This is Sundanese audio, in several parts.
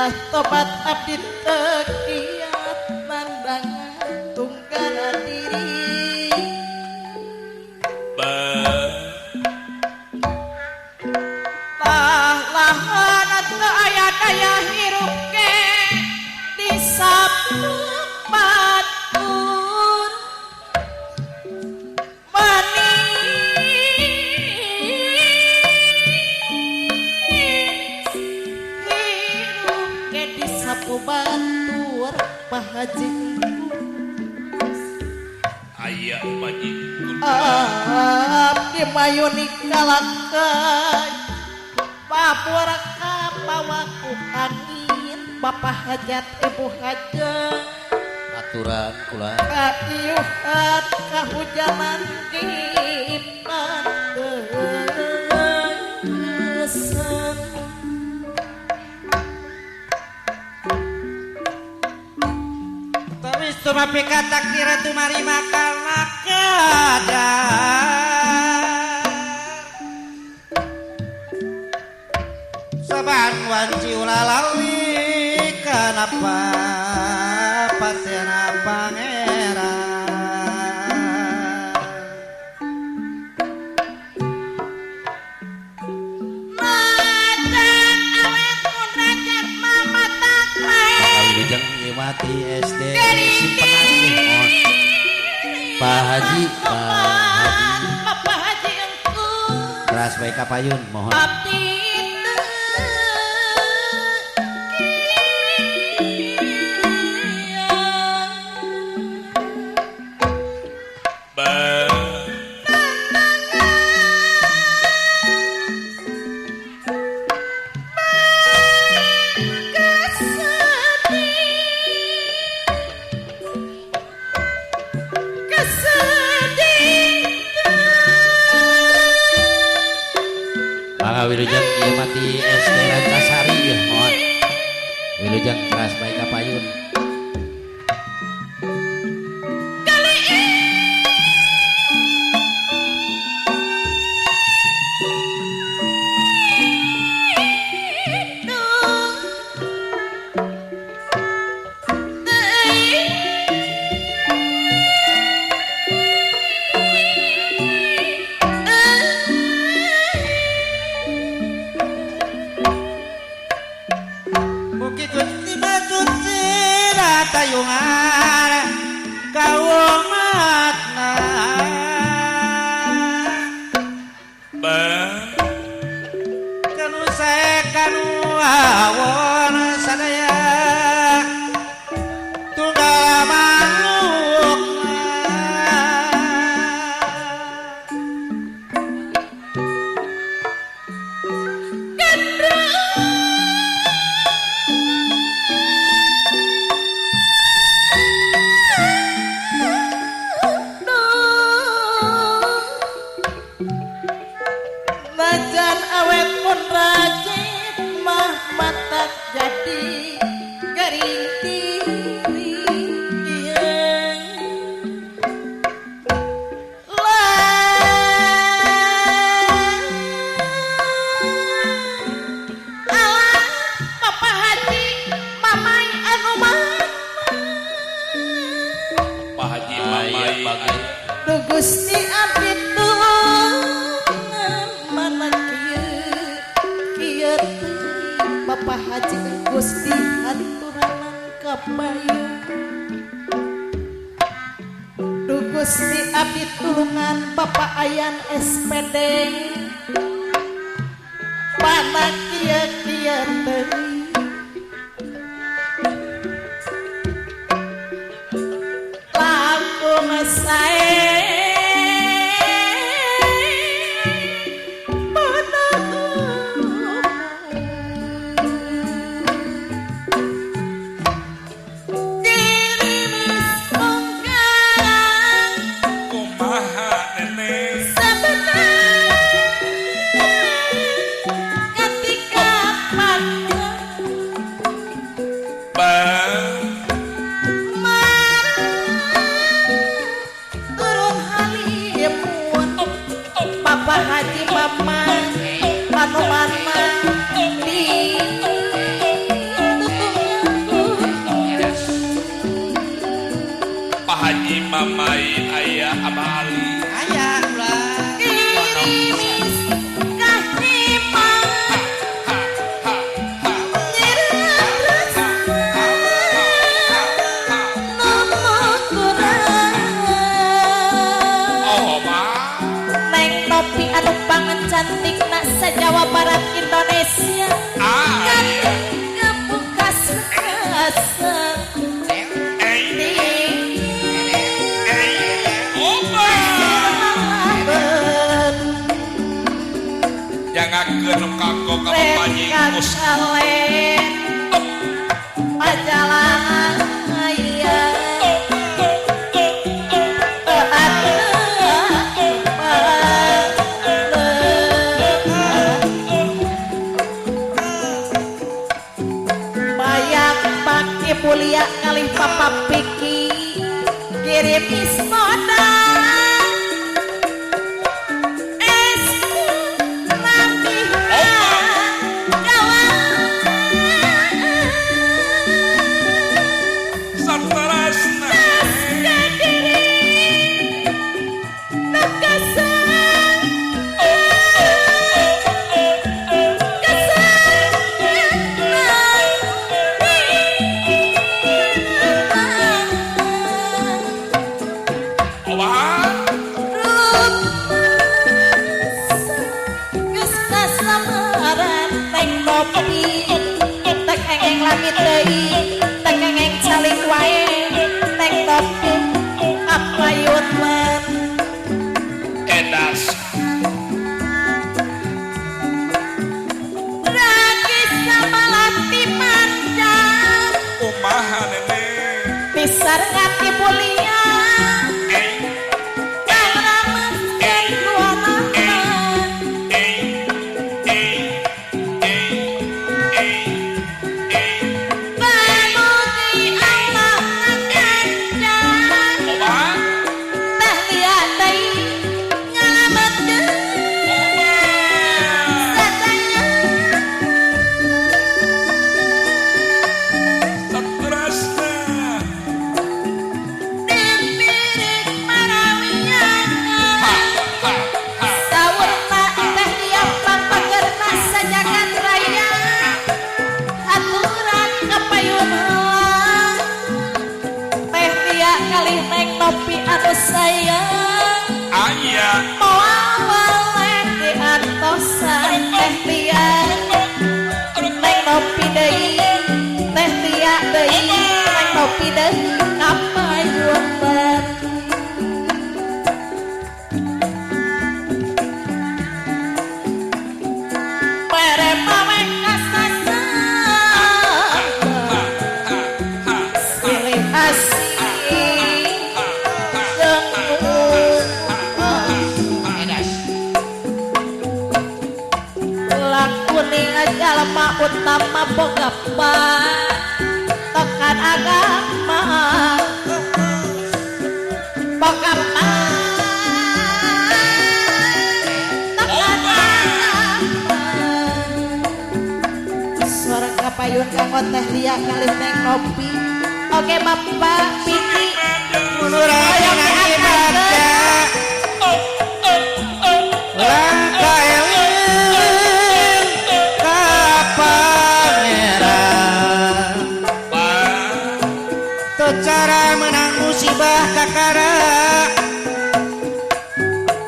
Alah tobat abdi teu kiat nandangan tunggana diri. Tah lahan teu aya daya hirup ge disapu batur manis hirup ge disapu batur Pak Haji. Aya majikan. Abdi mayuni kalakai papuara kapawaku angin Bapak hajat Ibu hajat aturan kula kaiuhan kahujanan kipandesan. Tapi tumapi kata kira tumari makan kadar saban wanci ulalawi kenapa pasena pangeran. Macan awet mun rajat mama tak Bakal wilujeng mati SD simpenan nih mohon Pak Haji, Pak Haji Bapak Haji engku keras baik kapayun mohon. Abdi teu kiat. Mangga wilujeng ieu mati SD Rancasari ya mohon. Wilujeng keras baik kapayun. Bukit Gusti Batuci tayungan kaumatna kanu sae kanu awon sadaya tunggal manukna. Najan awet mun rajit mah matak jadi garing tiri. Alah Bapak Haji mamai anu mana Pak Haji Aya Mamai. bagai Duh Gusti abdi tulungan mana kieu kieu teuing Bapak Haji Gusti haturanan ka payun. Duh Gusti abdi tulungan Bapak Ayan SPD mana kieu kieu teuing langkung sae Dirimis mungkarang Kumaha nenek. sebenarnya ketika pandang turun halimun Bapak Haji Mama anu mana di cantikna sa Jawa Barat Indonesia. Ah, Kapukas kasa opa. Jangan nu kanggo ka Bapak Haji Kus. Kalen majalah aya Bayang baki mulia kalih Papa Piki kirim ismoda es rapiha kawan Saterasna. Opa. Edas. Kumaha nenek? Pisar ngati mulia Eh, kang rames keluarga. eh, eh, eh, eh, eh. Pamuji Allah ngakancan Opa. tah liat deui ngalametkeun Opa. sadaya. Saterasna. Dipirik marawiana Ha, ha, ha. saurna teh liat pangpagerna sajagat raya aturan kapayun heula teh liat kalih Neng Nopi anu sayang Aya. moal waleh diantosan teh lia Neng Nopi deui teh lia deui Neng Nopi deui kapayun Mere mawe kasasa Ha, ha, ha. silih asih jeung Edas. lakuni jalma utama boga patokan agama boga patokan agama suara kapayun kanggo teh lia kalih Neng Nopi. Oke Bapak Piki Hoyong diangkat. Langka eling ka pangeran. Pak. Teu cara menang musibah kakara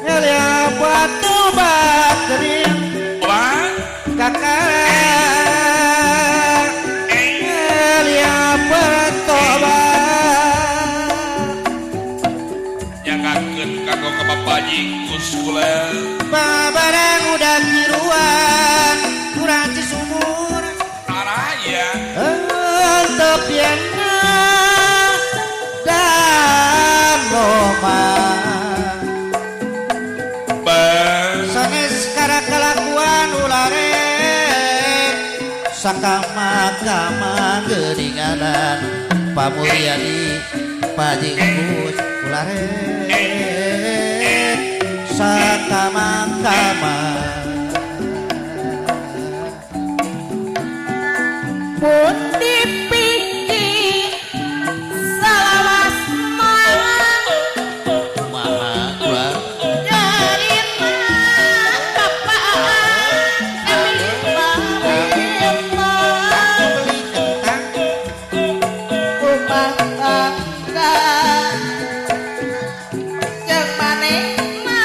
Ngelia batu batering Opa. kakara Eh. Ngelia bertobat. Nyangakeun kanggo ka Bapak Haji Kus kula. Babarang udah kiruan kurang sumur Araya. Untuk piana dan loma Bang. sanes kara kelakuan ularek sakama-kama geuninganan Pamulyadi Pajingkus ularek sakama-kama. Pun dipiki salawas malam Kumaha kula? Jarina bapak Beli kentang rumah tangga jeung manehna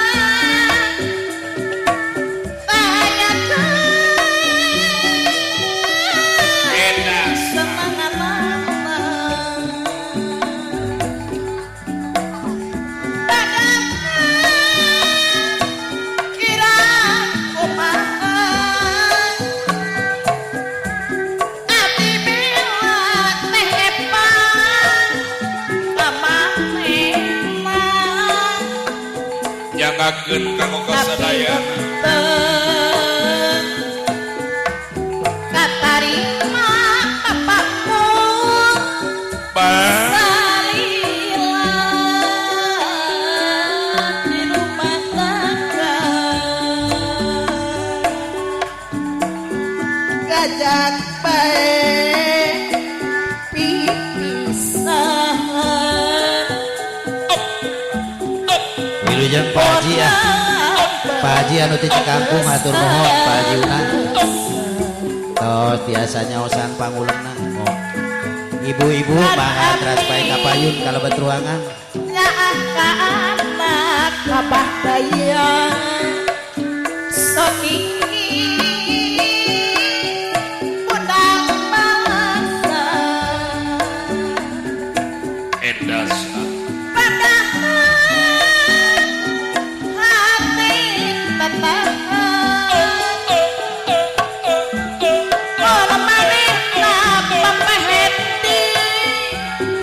Nyanggakeun kanggo kasadayana. Katarima bapakmu salila di rumah tangga gajak bae pipisahan. Wilujeng Pak Haji ya. Pak Haji anu ti Cikangkung hatur nuhun Pak Haji Una. Tos biasa nyaosan pangulemna. Oh. Ibu-ibu mangga teras bae kapayun kalebet ruangan. Nyaah ka anak abah daya sok undang bangsa Endas. Padahal hati tertahan orang manehna pameheti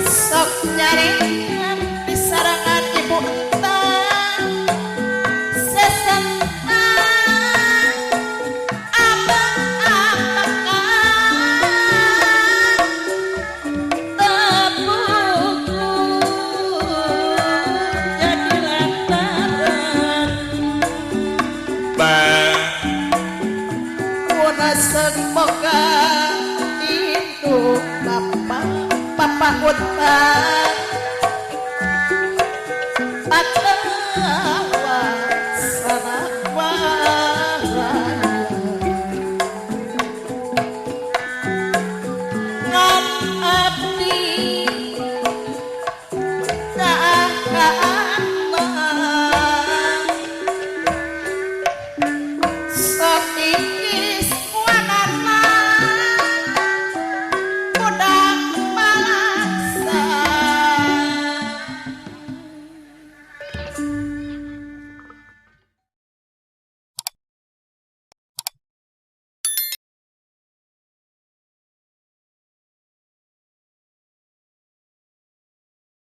sok nyarengan di sarangan ibu entah sesentan abang-abangan tepuku jadi lantaran Kuna semoga itu bapak bapak utang.